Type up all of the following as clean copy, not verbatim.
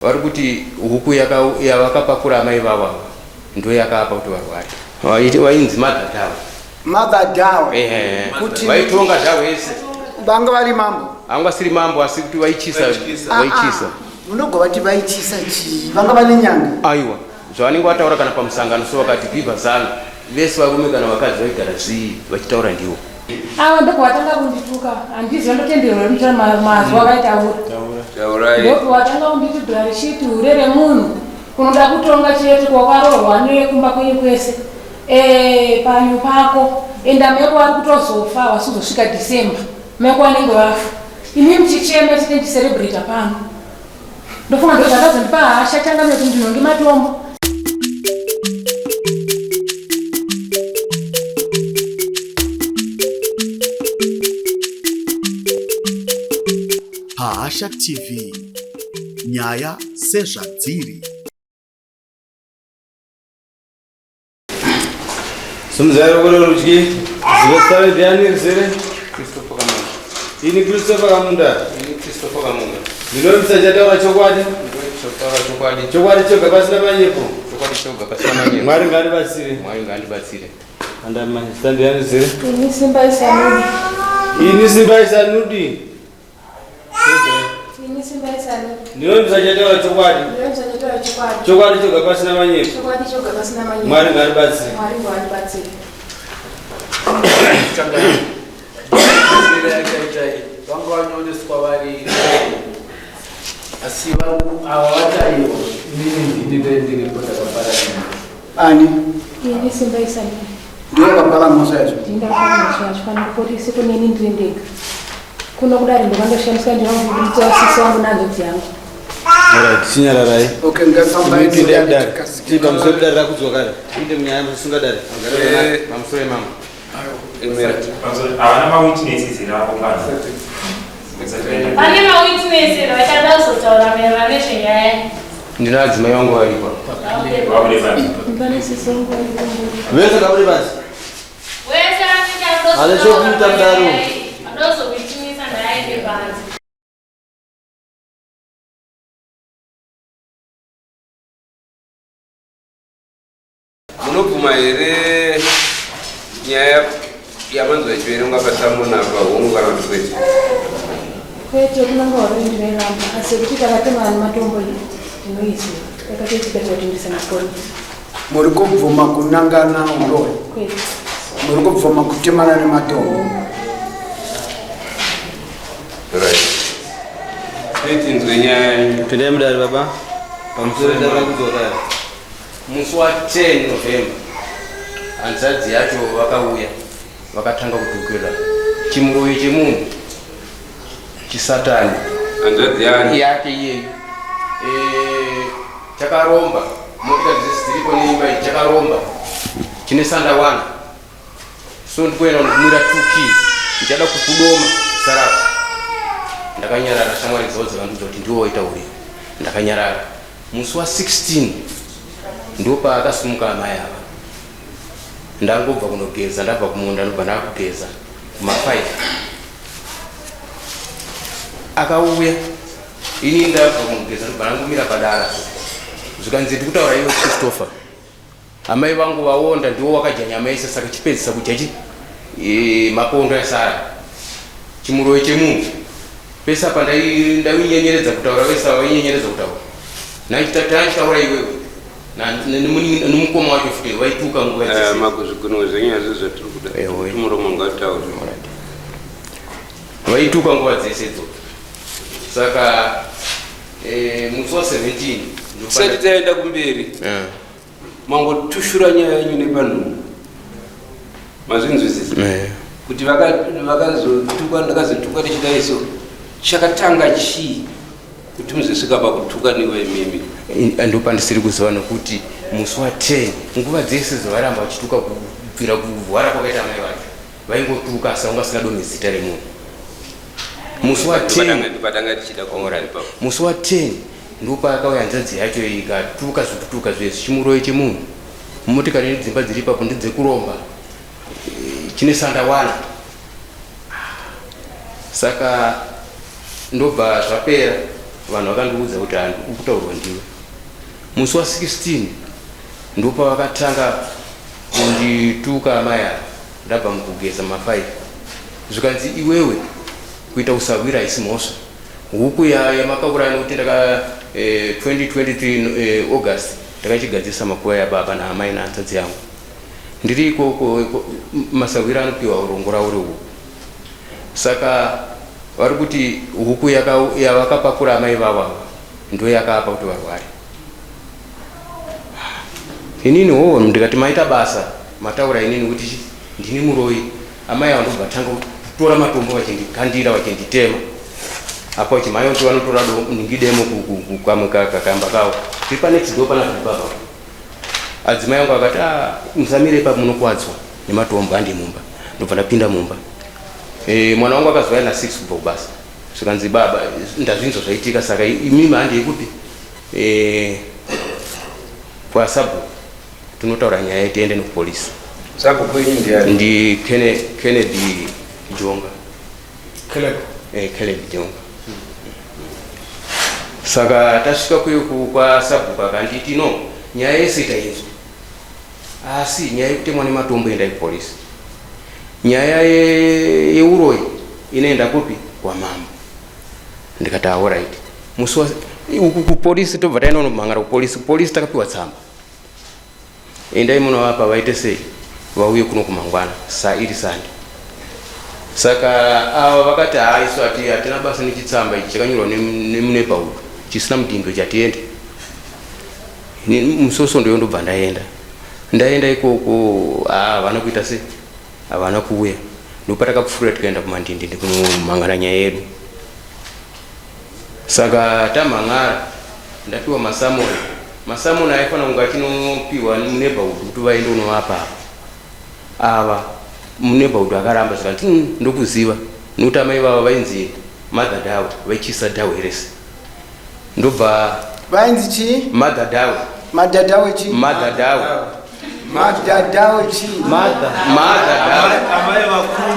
Vari kuti huku yavakapakura amai vavo ava ndo yakapa kuti varware. Vainzi Mother Dawe. Mother Dawe. Kuti vaitonga Dawe yese. Vanga vari mambo. Anga vasiri mambo asi kuti vaichisa vaichisa. Munogovati vaichisa chii? Vanga vane nyanga. Aiwa. Zvavanenge vataura kana pamusangano so vakati viva Zanu vese varume kana vakadzi vaigara zvii vachitaura ndiwo. Ava ndopavatanga kundituka handiziva ndotenderwa here kutaura mazwi avaitaura. Taurai. Ndopavatanga kunditi blarishiti hure remunhu unoda kutonga chete kwakaroorwa nekumba kwenyu kwese eh, panyu pako enda meko vari kutozofa vasizosvika December meko vanenge vafa imi muchichema chete ndichicelebrata pano. Ndofunga ndozvakazondipa hasha changamire kuti ndinhonge matombo. Pahasha TV, nyaya sezvadziri. Simudzai ruoko rwerudyi. Ziva zita ndiani rizere? Christopher Kamunda. Ini Christopher Kamunda. Ini Christopher Kamunda. Ndinovimbisa chataura chokwadi. Ndinovimbisa kutaura chokwadi. Chokwadi choga pasina manyepo. Chokwadi choga pasina manyepo. Mwari ngaandibatsire. Mwari ngaandibatsire. Andamai, zita ndiani rizere? Ini Simba Isanudi. Ini Simba Isanudi. Ndinovimbisa chataura chokwadi. Chokwadi choga pasina manyepo. Mwari ngaandibatsire. Vanga vanyoreswa vari asi ava vataiwa inini ndini ndendiripo ndakapara Ani? Ini Simba Isanudi. Ndiwe wakapara mhosva yacho? Ndini ndakapara mhosva yacho pano kupolisi kune ini ndiri ndega. Kuno kudare ndokandoshandiswa ndinoburitsa sisi wangu nehanzvadzi yangu. Alright, chinyararai. Okay, ngatifambai Tipinde mudare. Tiri pamusoro pedare rakudzwa kare. Tipinde munyaya musunga dare. Eh, pamusoro imamo. Havana mawitnesses here apo pano? Pane mawitness here vachada kuzotaura maererano nezvenyaya? Ndina adzimai vangu varipo. Vabude panze. Pane sisi wangu varipo. Vese ngabude panze. Wese anenge adozotaura Hale chokuita mudaro. Adozowitinisa ngaaende panze. Munobvuma here nyaya yamanzwa ichiverengwa pasamona apa hongu kana kuti kwete? Kwete kunanga horo ndinoiramba asi kuti takatema vanhu matombo iyi ndinoiziva yakatoitika tikatoendesa mapolisi. Muri kubvuma kunangana uroyi? Kwete. Muri kubvuma kutemana nematombo? Right. Tinzwe nyaya yenyu. Pindai mudare baba. Pamusoro dare rakudzora. Musi wa 10 November hanzvadzi yacho vakauya vakatanga kutukira chimuroyi chemunhu chisatani Hanzvadzi yani. yake iyeyu Eh, chakaromba motikari dzese dziripo neimba iyi chakaromba chine sandawana so ndikuenda kundokumwira two keys ndichada kukudoma sarapa ndakanyarara shamwari dzavo dzakandiudza kuti ndiwo waita uri ndakanyarara musi wa 16 ndopaakasumuka amai ava ndangobva kunogeza ndabva kumunda ndobva ndakugeza kuma 5 akauya ini ndabva kunogeza ndobva ndangomira padara so zvikanzi ndikutaura iwe Christopher Amai vangu vaonda ndiwo wakadya nyama yese saka chipedzisa kudya chi e, makondo yasara chimuroyi chemunhu pese apa ndainyenyeredza kutaura vese ava vainyenyeredza kutaura nachitaura iwewe nemukoma wacho futi vaituka nguva eh, dzese makuzvigunwe zvenyu hazvo zvatiri kuda muromo ngataure vaituka nguva dzese idzo saka eh, musi wa 17 tisati taenda kumberi yeah. Mangotushura nyaya yenyu nepanhu mazvinzwisisa yeah. kuti vakazotukwa ndakazotukwa ndichidai so chakatanga chii kuti muzosvika pakutuka newe imimi ndopandisiri kuziva nokuti musi wa 10 nguva dzese dzavaramba vachituka kubvira kurwara kwakaita mai vacho vaingotuka asi vanga vasingadonhe zita remunhu musi wa 10 musi wa 10 Ndopakauya hanzvadzi yacho ikatuka zvekutuka zvese chimuroyi chemunhu motikari nedzimba dziri ipapo ndedzekuromba eh, chine sandawana saka ndobva zvapera Vanhu vakandiudza kuti handi ukutaurwa ndiwe. Musi wa 16 ndopavakatanga kundituka amai ava ndabva mukugeza ma 5 zvikanzi iwewe kuita usahwira haisi mhosva huku yamakauraya nokuti ndaka 2023 August ndakachigadzirisa makuva yababa naamai nahanzvadzi yangu ndiri ikoko masahwira anopiwa urongo rauri huku saka vari kuti huku yavakapakura amai vavo ava ndo yakapa kuti varware. Inini hoho ndikati maita basa mataura inini kuti ndini muroyi. Amai ava ndobva tanga kutora matombo vachindikandira vachinditema apo vachimhanya kuti vanotora ndingidemo kamwe kakamba kavo tiri panext door pana baba. Adzimai angu akati, "Ah, musamire ipapo munokuwadzwa nematombo, handi mumba." Ndobva ndapinda mumba. Mwana wangu akazouya na 6 kubva kubasa zvikanzi, "Baba, ndazvinzwa zvaitika, saka imimi handei kupi?" Kwasabhuku tinotaura nyaya, tiende nekupolisi. Sabhuku wenyu ndiani? Ndi Kennedy Jonga. Caleb. Caleb Jonga. Saka tasvika kuyo kwasabhuku akanditi, "No, nyaya yese tainzwa, asi nyaya yekutemwa nematombo endai kupolisi, nyaya yeuroyi inoenda kupi? Kwamambo." Ndikati, "Alright." Musi uku kupolisi tobva taenda kunomhangara kupolisi. Kupolisi takapiwa tsamba, endai munovapa vaite sei, vauye kuno kumangwana saa iri Sande. Saka ava vakati, "Haa, isu hatina basa nechitsamba ichi chakanyorwa nemuneighborhood chisina mudhindo, chatiende." Musi weSondo ndobva ndaenda. Ndaenda ikoko, haa, havana kuita sei, havana kuuya. Ndopatakapfuura tikaenda kumandindindi kunomhangana nyaya yedu. Saka tamhang'ara ndapiwa masamoni. Masamoni aifanira kunge achinopiwa muneighborhood kuti vaende unovapa ava. Ava muneighborhood akaramba zvikanzi, ndokuziva nokuti amai vava vainzi Mother Dawe, vaichisa Dawe rese." Ndobva Vainzi chii? Mother Dawe. Madhadhawe chii? Mother Dawe. Madhadhawe chii? Mother Dawe. Amai vakuru.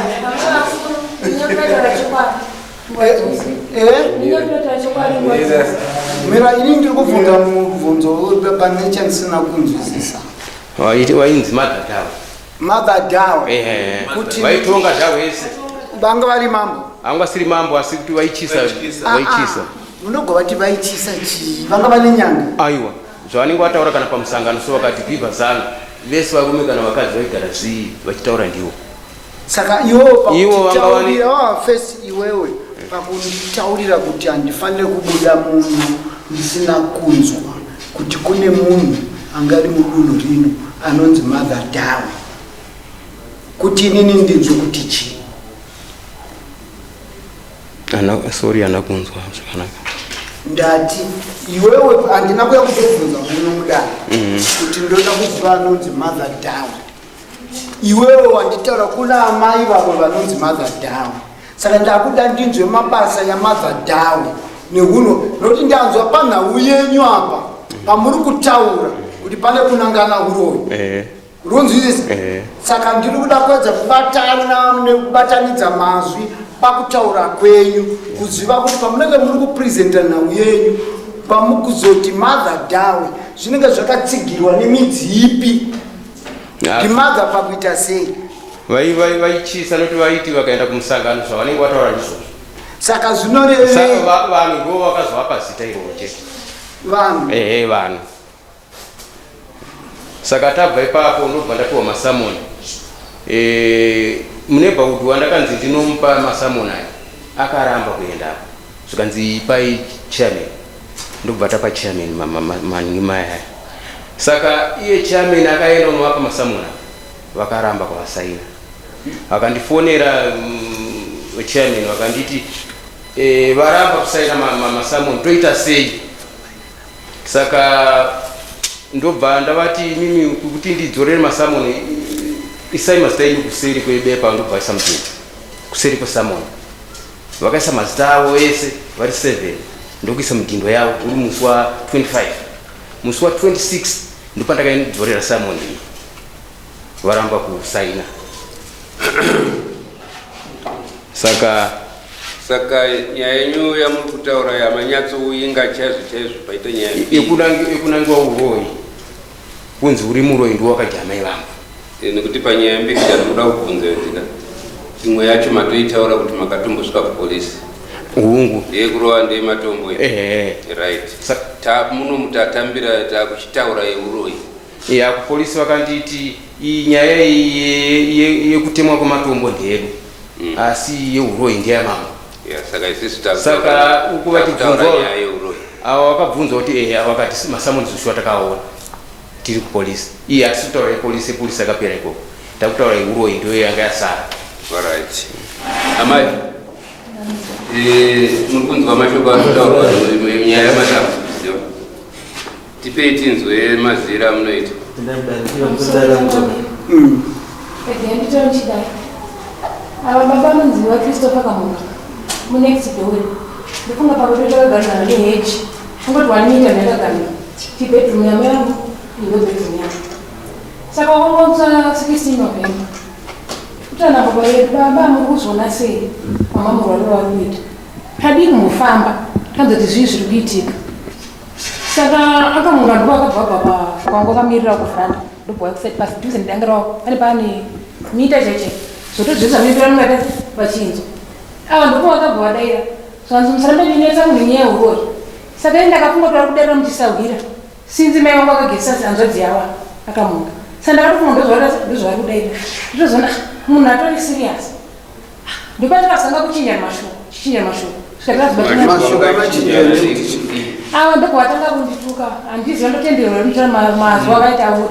Ndinototaura chokwadi. Eh? Ndinototaura chokwadi nguva dzose. Mira, ini ndiri kubvunza mubvunzo pane chandisina kunzwisisa. Vainzi Mother Dawe. Mother Dawe? Ehe. Kuti Vaitonga Dawe yese. Vanga vari mambo? Anga asiri mambo, asi kuti vaichisa. Vaityisa. Vaichisa. Ah, ah. Unogova kuti vaichisa chii? Vanga vane nyanga? Aiwa, zvavanenge vataura kana pamusangano, so vakati viva Zanu, vese varume kana vakadzi vaigara zvii vachitaura ndiwo. Saka iwewe Ivo vanga pakutitaurira wafesi, iwewe pakunditaurira kuti handifaniri kubuda muno ndisina kunzwa kuti kune munhu angari mudunhu rino anonzi Mother Dawe, kuti inini ndinzwe kuti chii? Ana, sorry, hana kunzwa zvakanaka. Ndati iwewe, handina kuya kuzobvunza muno mudare kuti ndoda kuziva anonzi Mother Dawe. Iwewe wanditaura kuna amai vamwe vanonzi Mother Dawe, saka ndakuda ndinzwe mabasa yaMother Dawe nehuno, nokuti ndanzwa panhau yenyu apa pamuri kutaura kuti pane kunangana uroyi. Runzwisisa? Saka ndiri kuda kuedza kubatana nekubatanidza mazwi pakutaura kwenyu, kuziva kuti pamunenge muri kupresenta nhau yenyu, pamukuzoti Mother Dawe, zvinenge zvakatsigirwa nemidzi ipi? Ndimother pakuita sei? Vaichisa nokuti vaiti vakaenda kumusangano zvavanenge vataura ndizvozvo. Saka Saka zvinorevei? Vanhu ndo vakazovapa zita iroro chete. Vanhu? Ehe, vanhu. Saka tabva ipapo ndobva ndapiwa masamoni. Muneighborhood wandakanzi ndinomupa masamoni aya akaramba kuendapo, zvikanzi ipai chairman. Ndobva tapa chairman manyuma aya. Saka iye chairman akaenda unovapa masamoni aya, vakaramba kuvasaina. Vakandifonera chairman, vakanditi, "Varamba kusaina masamoni, toita sei?" Saka ndobva ndavati, "Mimi kuti ndidzorere masamoni, isai mazita enyu kuseri kwebepa." Ndobva vaisa mupepa kuseri kwesamoni, vakaisa mazita avo ese vari 7, ndokuisa mudhindo yavo. Uri musi wa25, musi wa26 ndopandakaidzorera samoni iyi, varamba kusaina. Saka Saka nyaya yenyu yamuri kutaura yamanyatsouyinga chaizvo chaizvo paita nyaya mbiri. Yekunangiwa uroyi kunzi uri muroyi ndiwo wakadya amai vangu. Eh, nekuti panyaya mbiri chandinoda kubvunza yotika imwe yacho matoitaura kuti makatombosvika kupolisi. Hungu. Ndeyekurova ndeyematombo iyi. Ehe. Right. Ta muno mutatambira takuchitaura yeuroyi. Ya kupolisi vakanditi iyi nyaya iyi yekutemwa kwematombo ndeyedu. Mm. Asi yeuroyi ndeyamambo. Yeah, saka isisu saka uku vachibvunzwa nyaya yeuroyi. Ava vakabvunzwa kuti ehe vakati masamonzi shuwa takaona tiri kupolisi. Iyi hatisi kutaura yepolisi, yepolisi yakapera ikoko. Takutaura yeuroyi ndiyo yanga yasara. Alright. Amai. Eh, muri kunzwa mashoko ari kutaurwa nyaya yamatakuziva. Tipei tinzwe mazira amunoita. Regai nditaure ndichidai. Ava baba vanonzi vaChristopher Kamunga munext door. Ndofunga pakuti takagarana neheji. Kungoti one meter ndakagarana. Chibedroom yamai vangu ndo bedroom yangu. Saka wakangonzwa 16 November. Kutana baba vedu baba muri kuzviona sei mama murwari wavari kuita. Tadii kumbofamba tanzwa kuti zvii zviri kuitika. Saka akamuka ndipo akabva abva pa kwangu akamirira kuvhuranda ndobva kuside padhuze nedanga ravo pane pane mita chaicho zvotozvisa mipira mungata vachinzwa ava ndipo vakabva vadaira zvanzi musarambe ndinetsa munhu nyaya yehuroyi saka ini ndakafunga kuti vari kudaira muchisahwira sinzi mai vangu akagezesa hanzvadzi yavo akamuka saka ndakatofunga ndozvavari kudaira nditozoona munhu atori serious Ndopandakazanga kuchinja mashoko, chichinja mashoko. Mashoko amachinja nekuti Ava ndokuvatanga kundituka. Handiziva ndotenderwa here kutaura mazwi avaitaura.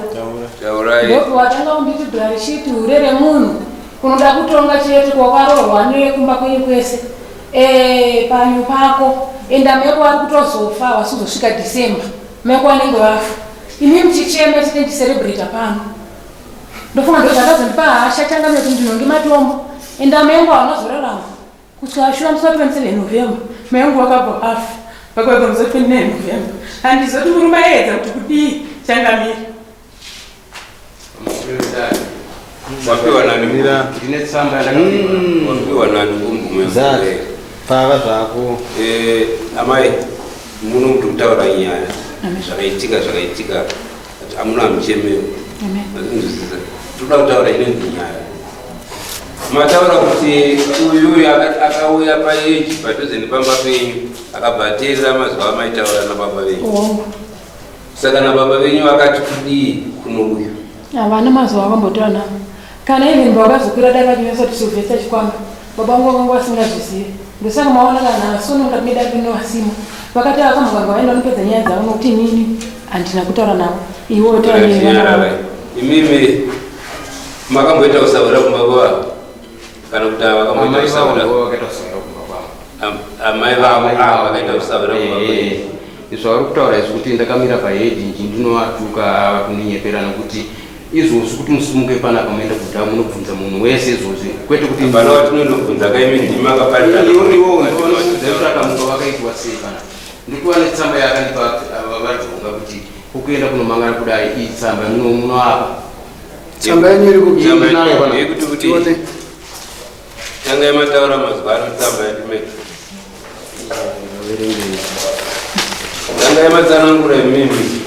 Taurai. Ndokuvatanga kunditi brarishiti hure remunhu. Unoda kutonga chete kwakaroorwa nekumba kwenyu kwese. Eh, panyu pako. Enda meko vari kutozofa vasizosvika December. Meko vanenge vafa. Imi muchichema chete ndichicelebrate pano. Ndofunga ndozvakazondipa hasha changamire kuti ndinhonge matombo ende amai vangu havana kuzorarama kusvika vashuva musi wa 27 November mai vangu vakabva vafa vakabva musi wa 29 November handizoti murume aiedza kuti kudii changamire. Wapiwa nani? Ndine tsamba yandakapiwa. Wapiwa nani kumbume? Zari. Pava zvako. Eh, amai muno muri kutaura nyaya zvakaitika zvakaitika Amuna muchemero. Amen. Toda kutaura inonzi nyaya. Mataura kuti uyu uyu akauya paeji padhuze nepamba penyu akabva ateerera mazwi amaitaura nababa venyu. Hongu. Saka nababa venyu vakati kudii kuno uyu? Havana mazuva akambotaura navo. Kana even pavakazokwira dare vachinyosa kuti Sylvester Chikwamba, baba vangu vakanga vasingazvizive. Ndosaka maona kana Sono mukati medare rino vasimo. Vakati vakamukanga vaenda vanopedza nyaya dzavo nokuti inini handina kutaura navo. Iwe wotaura nevana vavo. Imimi makamboita kusahwira kumba kwavo kana kuti ava vakamboita Amai vavo kusahwira ndivo vakaita kusahwira kumba kwavo. Amai vavo ava vakaita kusahwira kumba kwenyu. Zvauri kutaura izvi kuti ndakamira pahedhi nji ndinoatuka ava kundinyepera nokuti Izvozvi kuti musimuke panapa moenda kudhamu munobvunza munhu wese izvozvi kwete kuti Hapana watinondobvunza kaimi ndimi makaparira. Iwo iwo ndinoudza kuti akamuka vakaitwa sei panapa. Ndikuva netsamba yaakandipa vajonga kuti ukuenda kunomangana kudai iyi tsamba munoapa. Tsamba yenyu iri kupi? Tsamba Ndinayo panapa. yekuti kuti Tione. tanga yamataura mazuva ano tsamba yatimeta. Tanga yamatsanangura imimi.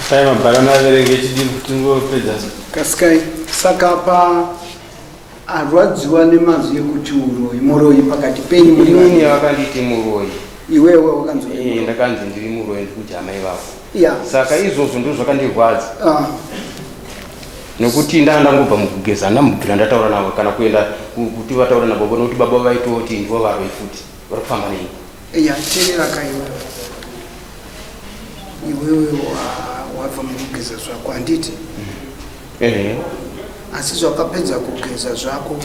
Pai mabhara maverenge chidini kuti ngopedza. Kasikai saka pa arwadziwa nemazwi ekuti uroyi muroyi pakati penyu muri Inini vaviri. vakanditi muroyi. Iwewe wakanzi uri Eh, muroyi. ndakanzi ndiri muroyi ndikudya amai vako. Yeah. Saka izvozvo ndizvo zvakandirwadza. Ah. Nekuti ndanga ndangobva mukugeza handambobvira ndataura navo kana kuenda kuti vataura nababa nekuti baba vaitoti ndivo varoyi futi vari kufamba nei. Ya teerera ka iwewe. Iwewe wabva mukugeza zvako handiti? Ehe. Asi zvakapedza kugeza zvako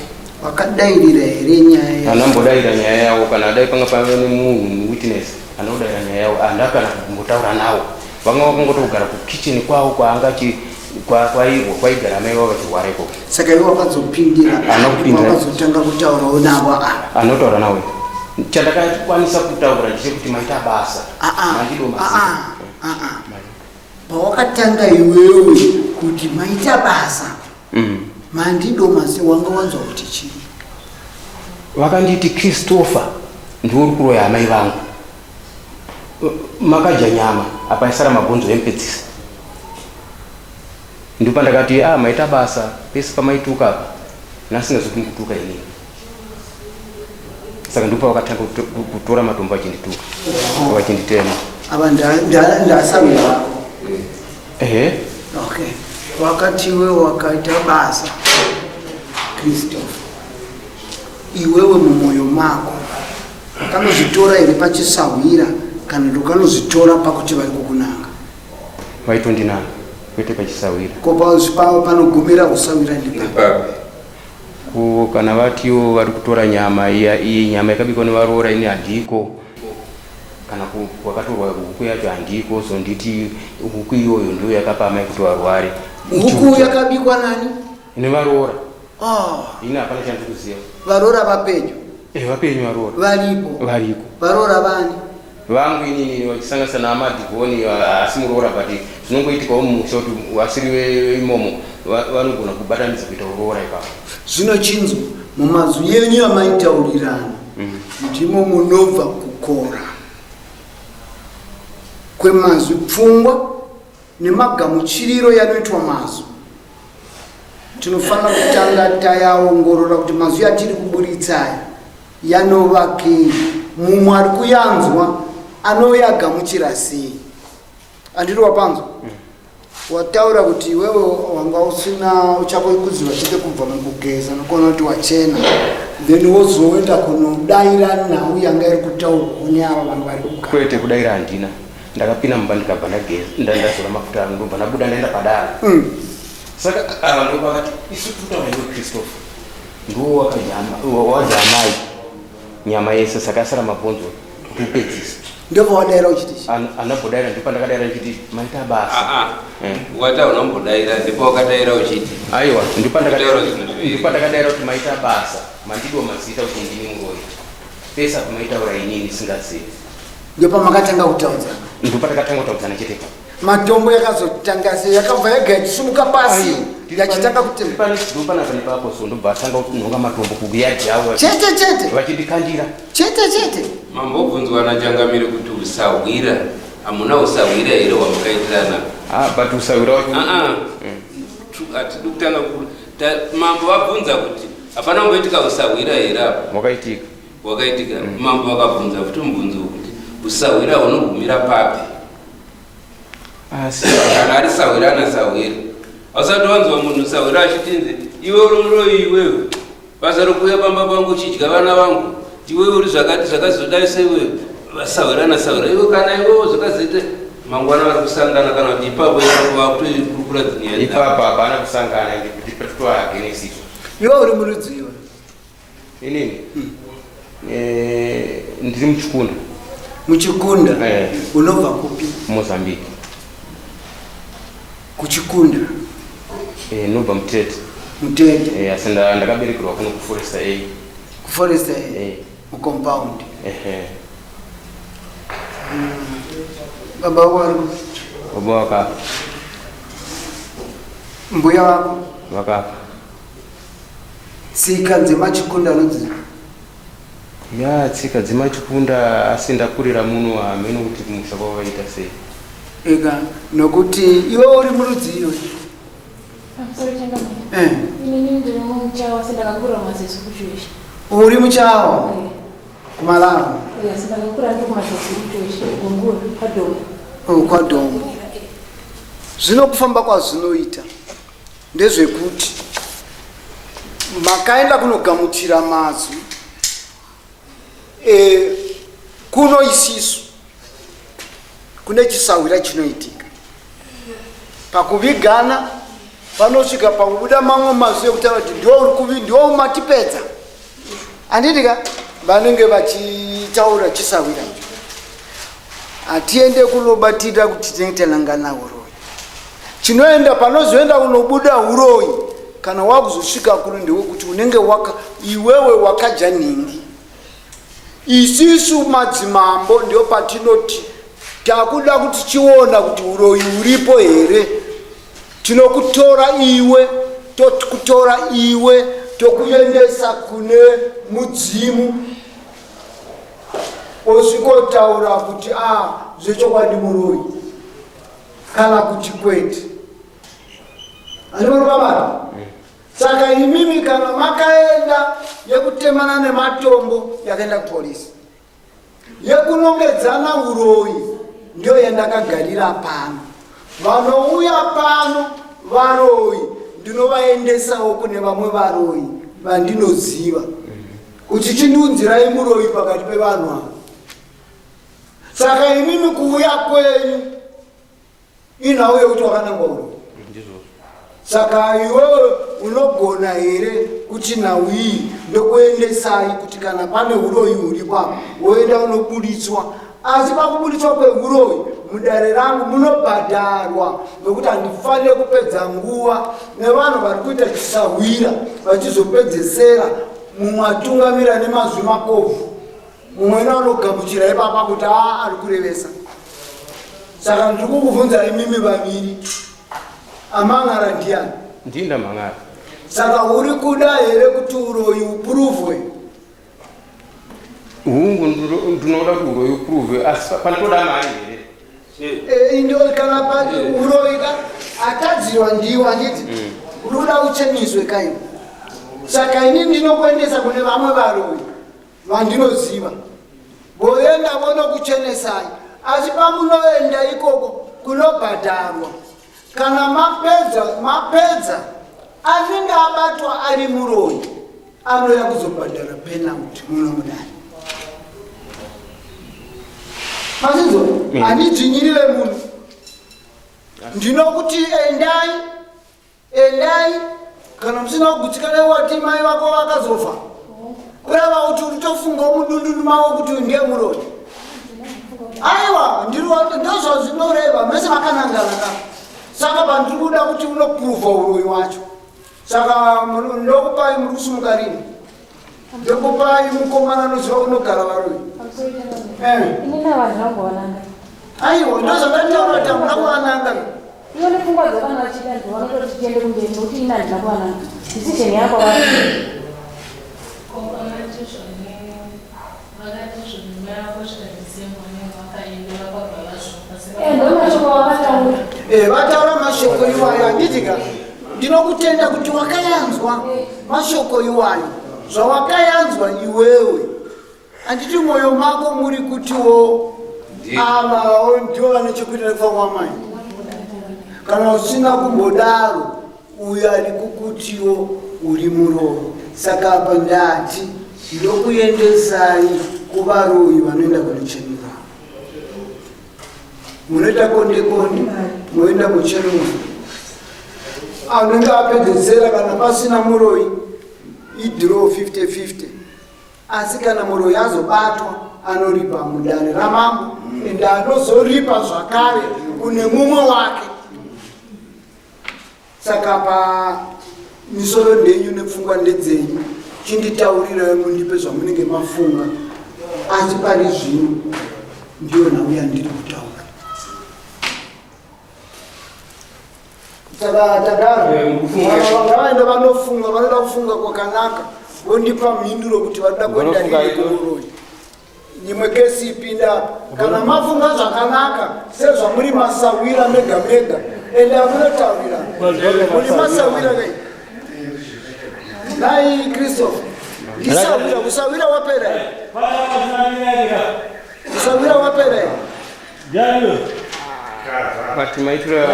wakadairira here nyaya ya Anambodaira nyaya yavo kana dai panga pave nemunhu witness anodaira nyaya yavo handa kana kumbotaura nawo. Vanga vakangotogara kukitchen kwavo kwaanga kwairwa kwaigara amai vavo vachirwara ikoko. Saka iwe wakazopindira Anokupindira. wakazotanga kutaurawo navo ava. Anotaura nawo. Chandakakwanisa kutaura ndechekuti maita basa. Mandidoma. Pawakatanga iwewe kuti maita basa mandidoma se wanga wanzwa kuti chii? Vakanditi Christopher ndiwe uri kuroya amai vangu. Makadya nyama apa aisara mabhonzo emupedzisa. Ndipo ndakati ah maita basa pese pamaituka apa nasingazoki mukutuka inini. Saka ndipo vakatanga kutora matombo achindituka vachinditema. Ava ndasawira vako. Ehe. Okay. Wakati iwe wakaita basa Christopher, iwewe mumwoyo mako wakanozvitora here pachisahwira kana kuti ukanozvitora pakuti vari kukunanga? Vaitondinanga kwete pachisahwira. Ko panogumira usahwira ndipapi? Ko kana vatiwo vari kutora nyama iya iyi nyama yakabikwa nevaroora ini handiko kana kwakatorwa huku yacho handiko so nditi huku iyoyo ndiyo yakapa amai kuti varware. Huku yakabikwa nani? Nevaroora. Oh. Ini hapana chandiri kuziva. Varoora vapenyu? Eh, vapenyu varoora. Varipo. Variko. Varoora vani? Vangu inini vachisanganisa naamadhikoni asi muroora but zvinongoitikawo mumusha kuti vasiri veimomo vanogona kubatanidza kuita uroora ipapo. Zvino chinzwa mumazwi yenyu amaitaurirana ndimo munobva kukora kwemazwi pfungwa nemagamuchiriro yanoitwa mazwi. Tinofanira kutanga tayaongorora kuti mazwi atiri kuburitsa aya yanovakei, mumwe ari kuyanzwa anoyagamuchira sei. Andiri wapanzwa? Wataura kuti iwewe wanga usina chako kuziva chete kubva mukugeza nokuona kuti wachena, then wozoenda kunodaira nhau yanga iri kutaurwa kune ava vanhu vari kugara. Kwete kudaira handina, ndakapinda mumba ndikabva ndageza ndazora mafuta angu ndobva ndabuda ndaenda padare. Saka ava ndo vakati isu tutaura iwe Christopher ndiwo wadya amai nyama yese saka asara mabhonzo kuti upedzise. Ndobva wadaira uchiti chii? Anambodaira ndipo ndakadaira ndichiti maita basa. Wati hauna kumbodaira ndipo wakadaira uchiti. Aiwa, ndipo Kutaura zvinhu zviviri. ndakadaira kuti maita basa mandidiwa mazita kuti ndini muroyi. Pese apa maitaura inini ndisingazivi. Ndipo pamakatanga kutaudzana. Ndipo patakatanga kutaudzana chete ipapo. Matombo yakazotanga sei? Yakabva yega ichisumuka pasi yachitanga kutema. Pane chidhupa panapa nepapo so ndobva atanga kunhonga matombo kuyadhi yavo. Chete chete. Vachindikandira. Chete chete. Mambobvunzwa naChangamire kuti usahwira hamuna usahwira here hwamakaitirana? Ah, but usahwira wacho. Hatidi kutanga mambo vabvunza kuti hapana kumboitika usahwira here apa? Wakaitika. Wakaitika. Mambo vakabvunza futi mubvunzo wekuti usahwira hunogumira papi? Asi kana ari sahwira ana sahwira. Hausati wanzwa munhu sahwira achitinzi iwe uri muroyi iwewe. Basa rokuuya pamba pangu uchidya vana vangu. Iwewe uri zvakati zvakazodai seiwe. Vasahwira ana sahwira. Iwe kana iwewe zvakazoita mangwana vari kusangana kana kuti ipapo ipapo vakutokurukura dzinyaya dzavo. Ipapo hapana kusangana ngekuti patotova against izvo. Iwe uri murudzi iwe. Inini? Ndiri muchikunda. Muchikunda? Unobva kupi? Mozambique. Kuchikunda? Ndinobva Mutete. Mutete? Asi ndakaberekerwa kuno kuForest A. KuForest A? Mucompound? Ehe. Baba vako vari kupi? Baba vakafa. Mbuya vako? Vakafa. Tsika dzemachikunda anonzi Ya, tsika dzemachikunda asi ndakurira muno hameno kuti kumusha kwavo vaita sei. Ega nokuti iwe uri murudzi iwe. Pamusoro changamire. Inini ndiri muchawa asi ndakakura mumaziso kuchiweshe. Uri muchawa? Kumalawi? Asi ndakakura ndiri kumaziso kuchiweshe, Gungura, kwaDombo. Oh, kwaDombo. Zvino kufamba kwazvinoita ndezvekuti makaenda kunogamuchira mazwi kuno isisu kune chisahwira chinoitika pakuvigana. Vanosvika pakubuda mamwe mazwi ekutaura kuti ndiwo uri kuvi, ndiwo umatipedza. Handiti ka vanenge vachitaura chisahwira icho. Hatiende kunobatira kuti tinenge tanangana uroyi. Chinoenda panozoenda kunobuda uroyi kana wakuzosvika kuno ndewekuti unenge waka iwewe wakadya nhingi. Isisu madzimambo ndio patinoti takuda kuti chiona kuti uroyi uripo here. Tinokutora iwe, tokutora iwe tokuendesa kune mudzimu osvikotaura kuti a ah, zvechokwadi muroyi kana kuti kwete. Andimuripabata? Saka imimi kana makaenda yekutemana nematombo yakaenda kupolisi, yekunongedzana uroyi ndiyo yandakagarira pano. Vanouya pano varoyi ndinovaendesawo kune vamwe varoyi vandinoziva kuti chindiunzirai muroyi pakati pevanhu ava. Saka imimi kuuya kwenyu inhau yekuti wakanangwa uroyi. Saka iwewe unogona here kuti nhau iyi ndokuendesai kuti kana pane uroyi huripo apa woenda unobuditswa, asi pakubuditswa kwehuroyi mudare rangu munobhadharwa nokuti handifanire kupedza nguva nevanhu vari kuita chisahwira vachizopedzesera mumwe atungamira nemazwi makobvu, mumwe ino anogamuchira ipapa kuti a ari kurevesa. Saka ndiri kukubvunza imimi vaviri, amang'ara ndiani? Ndini ndamang'ara. Saka uri kuda here kuti uroyi upuruvwe? Hungu, ndinoda kuti uroyi upuruvwe, asi panotoda mari here? Indo kana uroyi ka atadzirwa ndiwo handiti? Uri kuda ucheniswe kaiwe. Saka ini ndinokuendesa kune vamwe varoyi vandinoziva, voenda vonokuchenesai, asi pamunoenda ikoko kunobhadharwa. Kana mapedza anenge abatwa ari muroyi anouya kuzobhadhara penalty muno mudare. Mazinzwa? Handidzvinyirire munhu, ndinokuti endai, endai. Kana musina kugutsikana, wati mai vako vakazofa, kureva kuti uritofungawo mudundundu mavo kuti uyu ndiye muroyi. Aiwa, ndozvazvinoreva, mese makanangana ka. Saka pandiri kuda kuti unopruvha uroyi wacho. Saka ndokupai, muri kusimuka rini? Ndokupai mukomana anoziva kunogara varoyi. Aiwa, ndozvandataura kuti hamuna kuvananga. Iwe nepfungwa dzavana vachida ndizvo vanototi tiende kumberi nokuti ini handina kuvananga. Decision yako vati. Vataura mashoko iwayo handiti ka? Ndinokutenda kuti wakayanzwa mashoko iwayo. Zvawakayanzwa iwewe, handiti mwoyo mako muri kutiwo ava ndivo vane chekuita nekufa kwamai? Kana usina kumbodaro, uyo ari kukutiwo uri muroyi. Saka apa ndati ndokuendesai kuvaroyi vanoenda kunochenura. Munoita konde konde, moenda kuchenura. Anenge apedzesera, kana pasina muroyi, idraw 50-50, asi kana muroyi azobatwa anoripa mudare ramambo, ende anozoripa zvakare kune mumwe wake. Saka pa misoro ndenyu nepfungwa ndedzenyu, chinditaurirai mundipe zvamunenge mafunga, asi pari zvino ndiyo nhau yandiri kutaura. Saka tadaro, ngavaenda vanofunga, vanoda kufunga kwakanaka, vondipa mhinduro kuti vanoda kuenda rini kumuroyi. Imwe kesi ipinda kana mafunga zvakanaka sezvamuri masawira mega mega, ende amunotaurira muri masawira kai nai Christopher ndisawira kusawira wapera, kusawira wapera. But maitura.